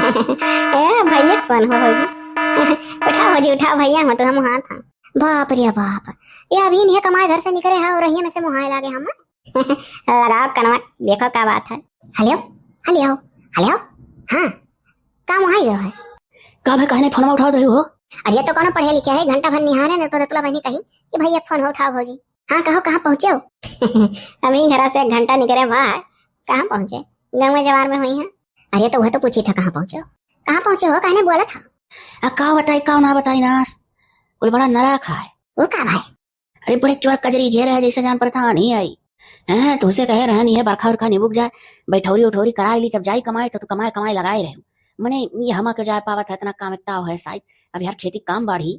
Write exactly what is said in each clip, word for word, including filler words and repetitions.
ए, भैया के फोन हो भौजी। उठाओ भौजी, उठाओ, भैया हो तो हम हाथ हैं। बाप रे बाप, ये अभी नहीं कमाए घर से निकले है और यहीं में से मुहाए लागे हम। लगाओ कनवा, देखो का बात है। हेलो, हेलो, हेलो। हाँ, का मुहाई रहो है? का भाई, कहने फोन उठावत रही हो? अरे, ये तो कौनो पढ़े लिखे है, घंटा भर निहारे न तो दतुला बहनी कही कि भैया फोन उठाओ भौजी। हाँ, कहो, कहाँ पहुँचे हो? अभी घर से एक घंटा निकले बा, कहाँ पहुँचे? गाँव में जवार में हुई है। अरे, तो वह तो पूछी था, कहाँ पहुँचे हो? कहाँ पहुँचे हो, कहने बोला था। आ, का बताई, का ना बताई नास, कुल बड़ा नराक है। वो का भाई? अरे, बड़े चोर कजरी घेरे है, जैसे जान पर था नहीं आई। हैं, तुमसे कहे रहे नहीं है, बरखा उरखा निबुक जाए, बैठौरी उठौरी कराए ली, तब जाई कमाए, तो तू कमाए, कमाए लगाए रहे। मने, ये हमा के जाए पावत है, इतना काम इतना है शायद। अब यार, खेती काम बाढ़ी।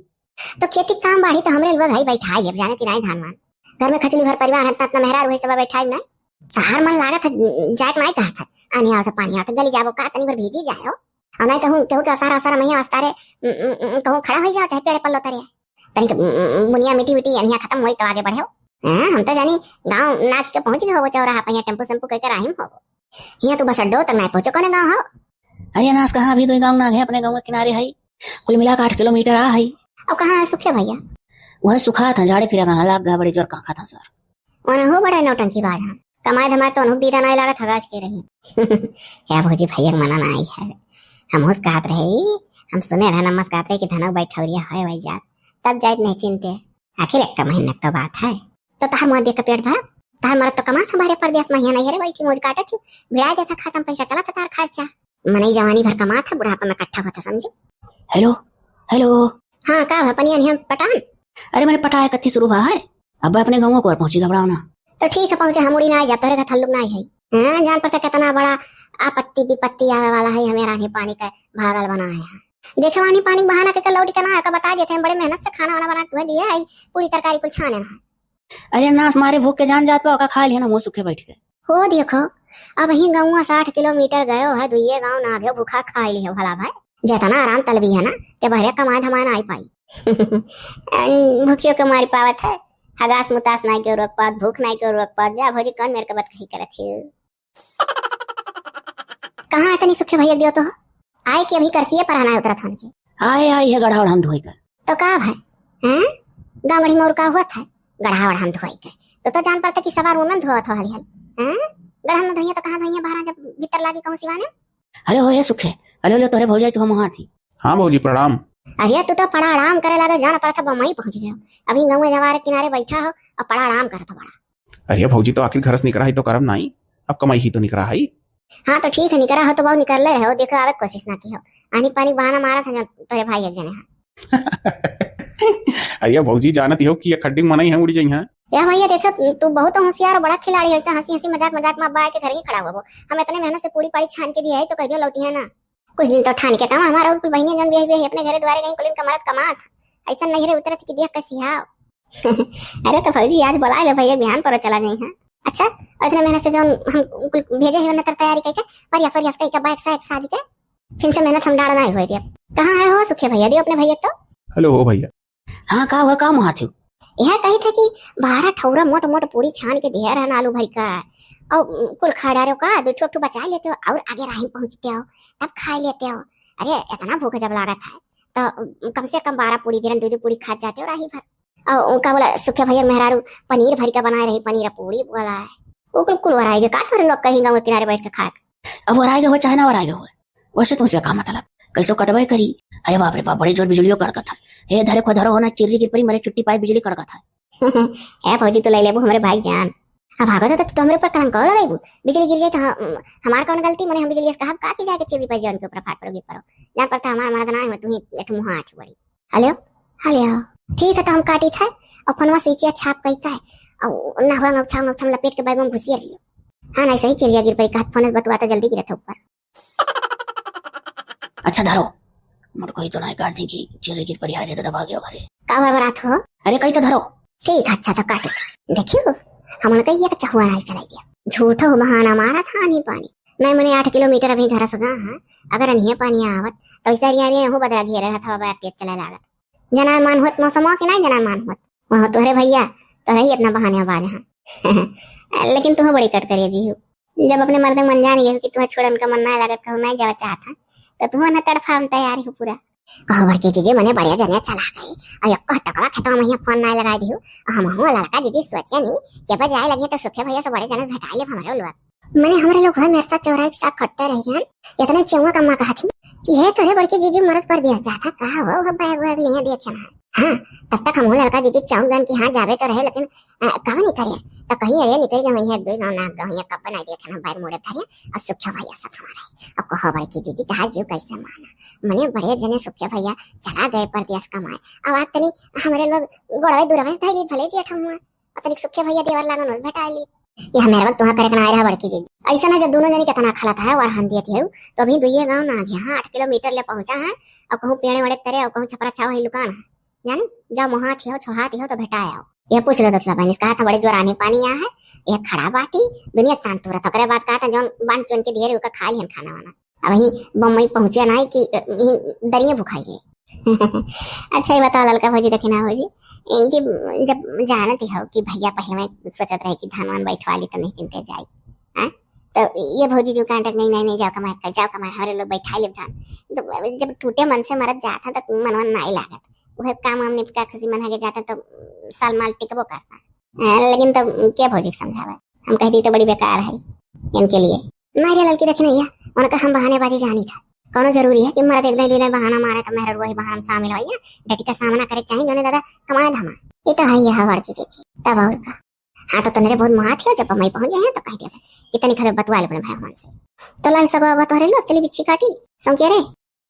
तो खेती काम बाढ़ी तो हमरे लोग है बैठाई, अब जाने कि नहीं धान मान। घर में खचली भर परिवार है, इतना, इतना मेहरारू है, सब बैठाई नहीं। तहार मन लागत है, जाए के नहीं कहत है। आनी आवत है, पानी आवत है, गली जाबो का, तनी भर भीजी जाए हो। और नहीं कहूँ, केहू के असारा, असारा मैया अस्तारे, उम, उम, उम, कहूँ खड़ा हो जाओ, चाहे पेड़ पल्लो तरे। तनी के, उम, उम, उम, बुनिया मिट्टी विट्टी, अनिया खत्म होई तो आगे बढ़े हो। हाँ, हम तो जानी गाँव नाक के पहुँच गए हो, वो चौराहा पे यहाँ टेम्पो सेम्पो कह के राहिम हो। यहाँ तो बस अड्डो तक नहीं पहुँचो, कौन गाँव हो? अरे अनास, कहाँ, अभी तो गाँव ना है, अपने गाँव के किनारे है, कुल मिला के आठ किलोमीटर आ है। अब कहाँ है सुखे भैया? वह सुखा था, झाड़े फिरा कहाँ लाग गा, बड़े जोर कांखा था सर। ओनहु बड़ा नौटंकी बाज हाँ। कमाए धमाए तो ओनहु दीदा नाई लागत हगास के रही। या भौजी भैया के मना नाई है। हम हुस कहत रहे, हम सुने रहे नमस कहत रहे कि धनक बैठौरिया है वही जात। तब जाइत नहीं चिनते। आखिर एक महीना तो बात है। तो तहार मुँह देख के पेट भर। तहार मरद तो कमात है बाहरे परदेस में, यहाँ नहीं रे बैठी मौज काटत ही। भिड़ा देता खाता में पैसा चला था तार खर्चा। मनई जवानी भर कमात है, बुढ़ापा में इकट्ठा होता समझे। हेलो, हेलो। हाँ, का है पनिया नियम पटान? अरे मैंने पटाया कत्थी शुरू भा है। अब अपने गाँव को और पहुँची घबराओ ना। तो ठीक है, पहुँचे, हम उड़ी ना आई, जब तोरे का थल्लुक ना आई है। हाँ, जान पड़ता कितना बड़ा आपत्ति विपत्ति आवे वाला है, हमें रानी पानी का भागल बनाए है। देखे वानी पानी बहाना के लौटी के ना आया, का बता देते हैं, बड़े मेहनत से खाना वाना बना के दिया है, पूरी तरकारी कुल छाने ना है। अरे नास मारे भूख के जान जात बा, ओका खा लिया ना मुँह सूखे बैठ के। हो देखो, अब ही गाँव साठ किलोमीटर गयो है, दुइये गाँव ना गयो, भूखा खा लियो भला भाई। जितना आराम तलबी है ना, ते बहरे कमाए धमाए ना आई पाई। अन भूखियो के मारी पावत है, हगास मुतास नाई के रोक पावत, भूख नाई के रोक पावत। जा भौजी, कौन मेरे के बात कही करत है? कहाँ है तनी सुखे भैया दियो तो? आए कि अभी करसिए पर हनाए उतरत हन के। आए, आई है गढ़ा ओढ़न धोई कर। तो का भाई, हैं? गाँव गढ़ी में और का हुआ था? गढ़ा ओढ़न धोई के। तो, तो जान पड़ता कि सवार उमन धोवत हो हलिहन। हैं? गढ़ा में धोइए तो कहाँ धोइए बाहर जब भीतर लागी कहूँ सिवाने? अरे हो, हे सुखे, अरे हो, ले तोहरे भौजाई तो हम वहाँ थी। हाँ भौजी, प्रणाम। अरे तू तो प्रणाम करे लागे, जान पड़त है बम्बई पहुँच गयो। अभी गाँव जवार किनारे बैठा हो और प्रणाम करत हो बड़ा। अरे भौजी, तो आखिर घर से निकरा है तो करब नाई, अब कमाई ही तो निकरा है। हाँ तो ठीक है, निकरा हो तो बहुत निकल ले रहे हो, देखो आवे कोशिश ना की हो। आनी पानी बहाना मारा था जो तोरे भाई एक जने हैं। अरे भौजी, जानत ही हो कि ये खड्डी मनई है, उड़ी जाई हैं। या भैया देखो, तू बहुत होशियार और बड़ा खिलाड़ी हो, ऐसे हंसी हंसी मजाक मजाक में अब्बा आके घर ही खड़ा हुआ वो। हम इतने मेहनत से पूरी पारी छान के दिया है तो कह दियो लौटी है ना। कुछ दिन तो ठान के कमा, हमारा और कुल बहिनिया जौन बियाही बियाही अपने घरे द्वारे गई, कुल कमारत कमात। ऐसा नहीं रे उतरत कि देख कैसी हाव। अरे तो भौजी आज बोला लो भैया, बिहान पर चला जाई हैं। अच्छा, और इतने मेहनत से जौन हम कुल भेजे हैं, उन्हें तर तैयारी करके, पर यस और यस कही के बैग से एक साज के, फिर से मेहनत हम डाढ़ नहीं हुए दिया। कहाँ है हो सुखे भैया, दियो अपने भैया तो। हेलो हो भैया। हाँ, का हुआ, का मुहात हो? यह कही था कि बारह ठौरा मोट मोट पूरी छान के दिया रहन आलू भरी का, और कुल खा डारो का, दो ठो, ठो बचा लेते हो और आगे राही पहुँचते हो, तब खा लेते हो। अरे इतना भूख जब लागत है तो कम से कम बारह पूरी दे रहन, दो दो पूरी खा जाते हो राही भर। और उनका बोला सुखे भैया मेहरारू पनीर भरी का बनाए रही, पनीर पूरी बोला है। वो कुल कुल वराई के का तोरे लोग कहीं गाँव के किनारे बैठ के खाए। अब वराई के हुए चाहे ना वराई के हुए, वैसे तुमसे का मतलब, कैसो कटबे करी। अरे बाप रे बाप, बड़ी जोर बिजलियो कड़कत है। हे धरे खो धरो हो ना, चिर्री गिर परी, मरे चुट्टी पाई बिजली कड़कत है। ए भौजी, तू ले लेबू हमरे भाई जान। अब भागो तो, तो हमरे ऊपर कलंक और लगेबू। बिजली गिर जाए तो हम, हमार कौन गलती? मने हम बिजली से कहब का कि जाके चिर्री पाई जान के ऊपर फाट पड़ो, गिर पड़ो। जान पड़ता हमार मर्द ना है, तू ही एक मुँह आँच बड़ी। हेलो, हेलो। ठीक है, तो हम काटी था और फोनवा स्विचिया छाप कई का है, और ना हुआ, अंगौछा, अंगौछा में लपेट के बैग में घुसिया लियो। हाँ, नहीं सही चिड़िया गिर परी, कहा फोन बतुआ तो जल्दी गिरत है ऊपर। अच्छा धरो, मोर कोई तो नहीं काट दी कि चिड़िया गिर परी, हाय रे दादा, भाग गयो घरे। का बरबरात हो? अरे कई तो धरो। ठीक, अच्छा तो काटी। देखियो, हमन कही एक चहुआ नहीं चलाई दिया, झूठो बहाना मारा था आनी पानी। नहीं मने आठ किलोमीटर अभी घर से गा है, अगर अनिये पानी आवत तो ऐसा रिया रिया हूँ बदरा घेरे रहत हवा, तेज चले लागत। जना मान होत मौसम के नहीं जना मान होत, वहाँ तोहरे भैया तोहरे ही इतना बहाने बाज हाँ। लेकिन तुह बड़ी कट करिए जी हो, जब अपने मर्द मन जान गए कि तुह छोड़न का मन नहीं लागत, कहूँ नहीं जावा चाहत है, तो तू ना तड़फा में तैयार हो पूरा। कहो बड़की जीजी, मने बड़े जने चला गए, और एक टकवा खेतवा में फोन ना लगाई दिहु। और हम हुआ लड़का जीजी सोचे नहीं कि बजाए लगे तो सुखे भैया से बड़े जने भेटाई ले हमारे लोग। मने हमरे लोग है मेरे साथ चौराहे के साथ खट्टे रह गए। इतने चौवा का माँ कहा थी कि हे तोरे बड़की जीजी मरद परदेस जाता, कहा हो वो बैग वैग लिए देखे ना। हाँ, तब तक हम लड़का जीजी चौंक गन कि हाँ जावे तो रहे, लेकिन अ, कहाँ निकले? तो कहीं अरे निकल गए वहीं एक दो गाँव ना गए, कब बनाई दिया खाना, बैग मोड़े धरे और सुखिया भैया साथ हमारे। अब कहो बड़की दीदी कहा जीव कैसे माना, मने बड़े जने सुखिया भैया चला गए परदेस कमाए। अब आज तनी हमारे लोग गोड़वे दुरवे से धैली भले जेठ हुआ, और तनिक सुखिया भैया देवर लागन उस भेटाए ली। ये हमारे वक्त वहाँ करे के ना आए रहा बड़की दीदी। ऐसा ना जब दोनों जने कितना खलत है और हम दिए थे, तो अभी दुइये गाँव ना गया, हाँ, आठ किलोमीटर ले पहुँचा है। अब कहूँ पेड़े वड़े तरे और कहूँ छपरा छावा ही लुकान है। जाने, जाओ मोहात हो, छोहात हो तो भेटाए आओ। ये पूछ लो दतला बहन, इसका हाथ बड़े जोरानी पानी आ है, ये खड़ा बाटी, दुनिया तान तुरत। ओकरे बाद कहा था जौन बांध चुन के दिए रहे, ओका खा लिहन खाना वाना। अब ही बम्बई पहुँचे ना है कि, अ, यही दरिये भुखाई गए। अच्छा, ये बताओ ललका भौजी, देखी ना भौजी, इनकी जब जानत ही हो कि भैया पहले में सोचत रहे कि धान वान बैठवा ली तो नहीं चिंते जाई, हाँ? तो ये भौजी जो कांटेक्ट नहीं, नहीं, नहीं, जाओ कमाए, जाओ कमाए, हमारे लोग बैठा ले धान। तो जब टूटे मन से मरत जात है तो मन वन नहीं लागत, वह काम वाम निपटा खुशी मन हगे जाता तो साल माल टिकबो करता। हाँ, लेकिन तब के भौजी के समझावे, हम कह दी तो बड़ी बेकार है इनके लिए। नहीं रे ललकी, देखी नहीं है, उनका हम बहानेबाजी जानी था, कौनो जरूरी है कि मर्द एक दिन बहाना मारे तो मेहर वही बहाना में शामिल हो, डटी का सामना करे चाहिए, जो दादा कमाए धमा। ये तो है, ये हवाड़ की चीज, तब और का। हाँ, तो तनरे बहुत महात है, जब बम्बई पहुंच जाए हैं, तो कह देवे कि तनी खरे बतुआ ले अपने भाई मन से। तो लाई सगवा बतवा रे लोग, चली बिच्छी काटी, सौंके रे।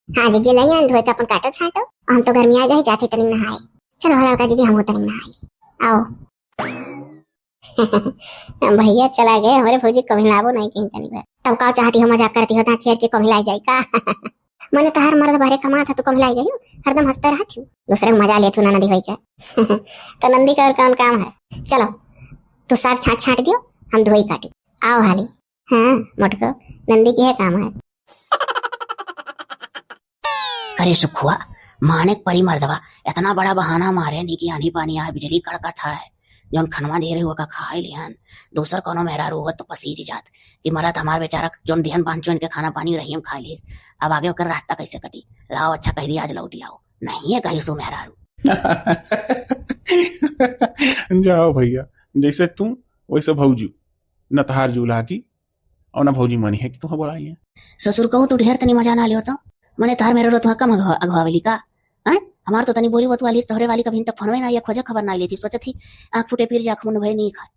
हाँ जीजी, लइया धोए के अपन काटो छांटो, हम तो गर्मी आ गए, जाते तनी नहाए। चलो हो ललका दीदी, हम तनी नहाए, आओ। भैया चला गए, हमारे भौजी कमिलाबो नहीं कहीं तनी बार। तब का चाहती हो, मजाक करती हो, दांत चेर के कमिलाई जाए का? मने तहार मर्द बहरे कमात है, तू कमिलाई गई हो, हरदम हंसते रहत हो, दूसरे के मजा लेत हो ना नदी होई के। तो नंदी का और कौन काम है? चलो, तू साग छांट छांट दियो, हम धोई काटी। आओ हाली। हाँ मोटको, नंदी के है काम है। करे सुखुआ, माने के परी मर्दवा, इतना बड़ा बहाना मारे नी कि आनी पानी आए, बिजली कड़कत है, जौन खनवा दे रहे ओका खाए लिहन, दूसर कौनो मेहरारू होत तो पसीज जात कि मरत हमार बेचारा जौन दिहन बांध चोन के खाना पानी रही हम खा लीस, अब आगे ओकर रास्ता कैसे कटी? लाओ अच्छा कह दिया आज लौटी आओ, नहीं है कहीं सो मेहरारू। जाओ भैया, जैसे तू वैसे भौजू, न तहार जूल्हा की और ना भौजी मनी है कि तुहा बोलाई है। ससुर कहूँ तू ढेर तनी मजा ना लियो तो, मने तोहर मेहरारू तुहा कम अगवा-, अगवावेली का? हैं? हमार तो तनी बोली बतुआ ली, तोहरे वाली कभी तक फोनवे ना या खोजे खबर ना लेती, सोचत ही आँख फूटे पीर जाख मुन भय नहीं खाए।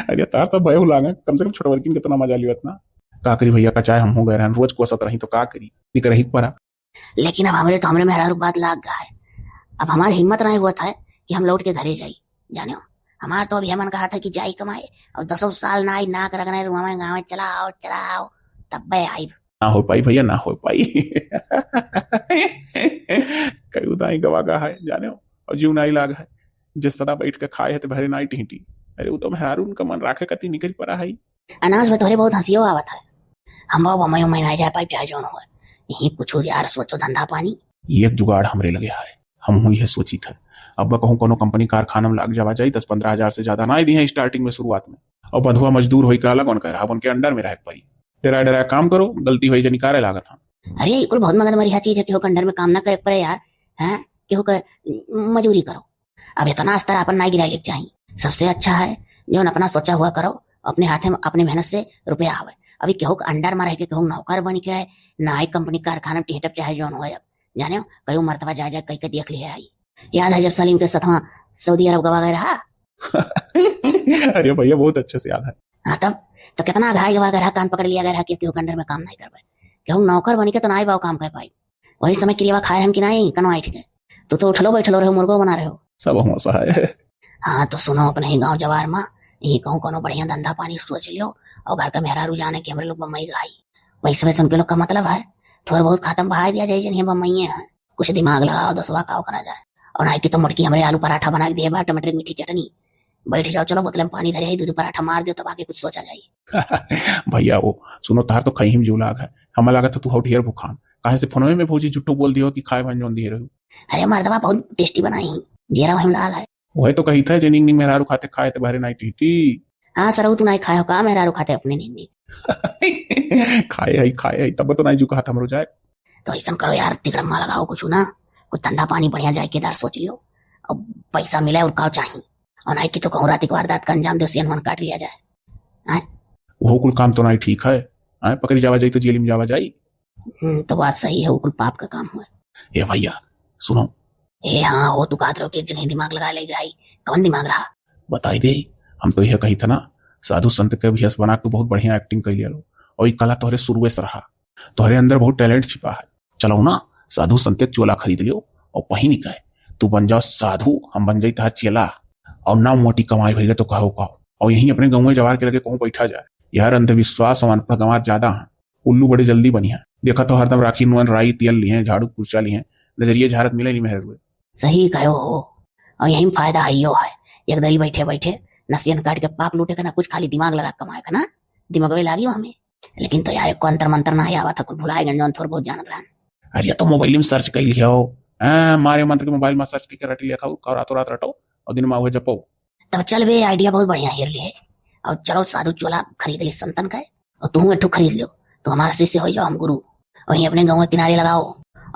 अरे तार तो भय लागे, कम से कम छोटवरकिन के तो ना मजा लियो इतना। का करी भैया, का चाहे हम हो गए रहन, रोज कोसत रही तो का करी, निकर ही परा। लेकिन अब हमरे तो हमरे मेहरारू बात लाग गया है। अब हमार हिम्मत नहीं हुआ था कि हम लौट के घरे जाई। जाने हो, हमार तो अब यह मन कहा था कि जाई कमाए और दसों साल ना आई, नाक रगनाए रुआवे गावे, चला आओ, चला आओ, तब बे आई। ना हो पाई भैया, ना हो पाई। कई उदाई गवा गा है, जाने हो, और जीव नाई लाग है। जे सदा बैठ के खाए है तो भरे नाई टिहटी। अरे वो तो मेहरारू उनका मन राखे कती निकल पड़ा है। अनाज में तोहरे बहुत हंसियो आवत है। हम बाबा मयो में ना जा पाई, चाहे जौन हो। यही कुछ यार सोचो धंधा पानी। ये जुगाड़ हमरे लगे है, हम हुई है सोची थे। अब कहूँ कोनो कंपनी कारखाना में लाग जावा जाई, दस पन्द्रह हजार से ज्यादा ना दी है स्टार्टिंग में, शुरुआत में। और बंधुआ मजदूर होई का अलग उनका रहा, उनके अंडर में रहे परी। डरा डरा काम करो, गलती होई जनी कारे लागत हम। अरे ये कुल बहुत मगजमारी है चीज है, केहू के अंडर में काम ना करे पड़े यार, हैं? केहू के मजूरी करो। अब इतना स्तर अपन ना गिराए लेके चाही। सबसे अच्छा है जौन अपना सोचा हुआ करो, अपने हाथे में अपने मेहनत से रुपया आवे। अभी केहू के अंडर में रह के, केहू नौकर बन के, नाई कंपनी कारखाना में टिहटप चाहे जौन हो, अब जाने हो, कई मर्तबा जा जा कई के देख लिया है। याद है जब सलीम के सथवा सऊदी अरब गवा गए रहा? अरे भैया बहुत अच्छे से याद है। हाँ तब तो कितना घाई गवा गए रहा, कान पकड़ लिया गया रहा कि केहू के अंडर में काम नहीं करबे, केहू नौकर बन के तो नाई बाव काम कर पाई। वही समय क्रियावा खाए हम कि नाई कनवा ठीक है, तू तो उठलो बैठलो रहो, मुर्गो बना रहे हो। सब हम सहाय है। हाँ तो सुनो, अपने ही गाँव जवार में यही कहूँ कोनो बढ़िया धंधा पानी सोच लियो और घर का मेहरारू जाने कि हमरे लोग बम्बई गई। वैसे वैसे उनके लोग का मतलब है थोड़ा बहुत खत्म बहाय दिया जाए, जन ये बम्बई है, कुछ दिमाग लगाओ दोस्तवा, का करा जाए। और नाई कि तो मोटकी हमरे आलू पराठा बना के दिए बा, टमाटर की मीठी चटनी। बैठ जाओ, चलो बोतल में पानी धरे है, दूध पराठा मार दियो, तब आके कुछ सोचा जाए। भैया वो सुनो, तार तो खई में जीव लाग है, हमें लागत है तू हौ ढेर भूखान, काहे से फोनवे में भौजी झूठो बोल दियो कि खाए बन जौन दिए रहू। अरे मर्दवा बहुत टेस्टी बनाई, जीरा वही लाल है। वही तो कही था जे निंग निंग मेहरारू खाते खाए तो बहरे नाई टीटी। हाँ सरऊ, तू नाहीं खाए हो का? मेहरारू खाते अपने नहीं, नहीं। खाए है, खाए है, तब तो नाहीं जू कहा था हमरो जाए। तो ऐसन करो यार, तिकड़म्मा लगाओ कुछ ना, कुछ ठंडा पानी बढ़िया जाए केदार सोच लियो। अब पैसा मिले और का चाही, और नाहीं कि तो कहूँ रात के वारदात का अंजाम दो, सेन वन काट लिया जाए। हैं? वो कुल काम तो नाहीं ठीक है। हैं, पकड़ी जावा जाई तो जेल में जावा जाई। हम्म, तो बात सही है, वो कुल पाप का काम हुआ। ए भैया, सुनो। ए हाँ, वो तू कहत रहो कि एक जगह दिमाग लगा ले गई, कौन दिमाग रहा? बताई दे, हम तो यह कही था ना, साधु संत के भेष बना के बहुत बढ़िया acting कर लिया लो, और ये कला तोहरे शुरुए से रहा, तोहरे अंदर बहुत talent छिपा है। चलो ना, साधु संत के चोला खरीद लियो और पहिन के तू बन जाओ साधु, हम बन जाई तहार चेला, और ना मोटी कमाई भैया तो कहो कहो, और यहीं अपने गाँव में जवार के लगे कहूँ बैठा जाए। यार अंधविश्वास और अनपढ़ गंवार ज्यादा हैं, उल्लू बड़े जल्दी बनिहा। देखा तो हरदम राखी नोन राई तेल लिहे, झाड़ू कुर्चा लिहे, नजरिए झारत मिले नहीं मेहर हुए। सही कहो हो, और यही में फायदा है यो है। एक दरी बैठे बैठे नसियन काट के पाप लूटे का ना कुछ, खाली दिमाग लगा के कमाए का ना, दिमागवे लागी हमें। लेकिन तो यार एको अंतर मंत्र ना है, आवा था कुल भुलाए गन जौन थोड़ बहुत जानत रहन। अरे तो मोबाइल में search कर लियो। हाँ, मारे मंत्र के मोबाइल में search करके रट लिया खाओ, रातों रात रटो और दिन में हुए जपो। तब चल बे, idea बहुत बढ़िया हेर ले। और चलो साधु चोला खरीद ली संतन का, और तुम एक ठो खरीद लो, तो हमारा शिष्य हो जाओ हम गुरु। और ये अपने गाँव के किनारे लगाओ,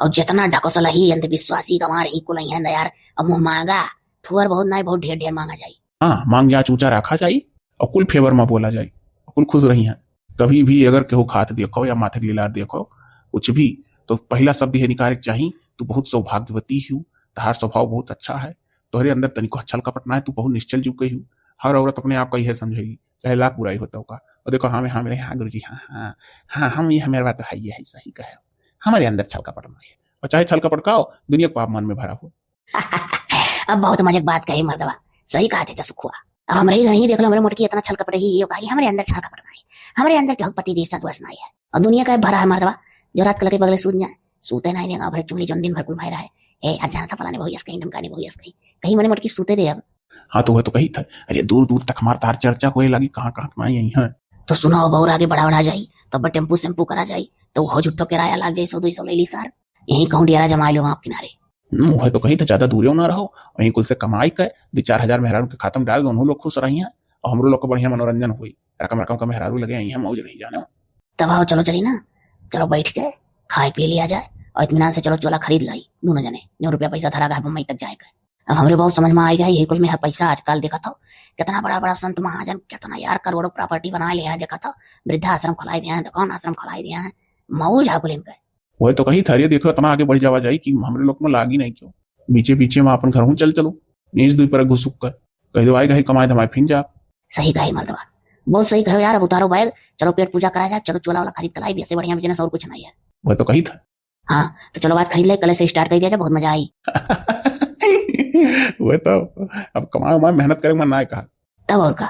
और जितना ढकोसला ही अंधविश्वासी गंवार ही कुल हैं यार, अब मुँह मांगा, थुअर बहुत नाहीं, बहुत ढेर ढेर मांगा जाई। हाँ, मांग जाँच ऊँचा रखा जाई, और कुल favor में बोला जाई, और कुल खुश रही हैं। कभी भी अगर केहू खात देखो या माथे के लिलार देखो, कुछ भी, तो पहला शब्द यह निकाले के चाही, "तू बहुत सौभाग्यवती हूँ, तहार स्वभाव बहुत अच्छा है, तोहरे अंदर तनिको छल कपट ना है, तू बहुत निश्चल जुग गई हूँ।" हर औरत अपने आप का यह समझेगी, चाहे लाख बुराई होता होगा। और देखो, हाँ, हाँ, मेरे, हाँ, गुरुजी, हाँ, हाँ, हाँ, हम ये, हमारे बात तो है, ये है, सही कहे हो, हमारे अंदर छल कपट ना है। और चाहे छल कपट का हो, दुनिया का पाप मन में भरा हो। अब बहुत मजे की बात कही मर्दवा, सही कहा थे सुखुआ। अब हमरे ही घर ही देख लो, हमरे मोटकी इतना छल कपट ही, ये कहा कि हमरे अंदर छल कपट ना है, हमरे अंदर केहू पति जैसा दोष ना है। और दुनिया का भरा है मर्दवा, जो रात के लगे बगले सूत जाए, सूते ना देगा, भर चुगली जौन दिन भर कुल भाई रहे। ए, आज जाना था फलाने भैया से कहीं, ढमकाने भैया से कहीं, कहीं मने मोटकी सूते दे अब। हाँ, तो वह तो कही था, अरे दूर दूर तक हमार तार चर्चा कोई लगी, कहाँ कहाँ कमाई यही है। तो सुनो, बौर आगे बड़ा बड़ा जाई, तब टेम्पू सेम्पू करा जाई, तो वो झुट्ठो किराया लाग जाई, सौ दो सौ ले ली सार। यहीं कहूँ डेरा जमा लो आप किनारे। हम्म, वह तो कही था, ज्यादा दूरे ना रहो, वहीं कुल से कमाई के दो चार हजार मेहरारू के खाता में डाल दो, उन्हों लोग खुश रही हैं और हमरो लोग का बढ़िया मनोरंजन हुई। रकम रकम का मेहरारू लगे आई हैं, मौज रही जाने। तब आओ, चलो चली ना, चलो बैठ के खाए पी लिया जाए और इत्मीनान से चलो चोला खरीद लाई दोनों जने, जो रुपया पैसा धरा गा बम्बई तक जाए के। अब हमरे बहुत समझ में आएगा, यही कुल में है पैसा। आजकल देखा था कितना बड़ा बड़ा संत महाजन, कितना यार करोड़ों property बना लिया है। देखा था वृद्धाश्रम खुलाई दिया है, दुकान आश्रम खुलाई दिया है, मौज है कुल इनका। वह तो कही था, अरे देखो इतना आगे बढ़ जावा जाई कि हमरे लोग में लागी नहीं क्यों, बीचे बीचे में अपन घर हूँ चल चलो, नीच दुई पर घुसुक कर कह दो, आए गए कमाए धमाए फिन जा। सही कही मर्दवा, बहुत सही कहो यार। अब उतारो बैग, चलो पेट पूजा करा जाए, चलो चोला वाला खरीद के लाई, ऐसे बढ़िया business और कुछ नहीं है। वह तो कही था। हाँ, तो चलो आज खरीद ले, कल से start कर दिया जाए, बहुत मजा आई। वह तो अब कमाए उमाए मेहनत करे मन ना कहा। तब और का,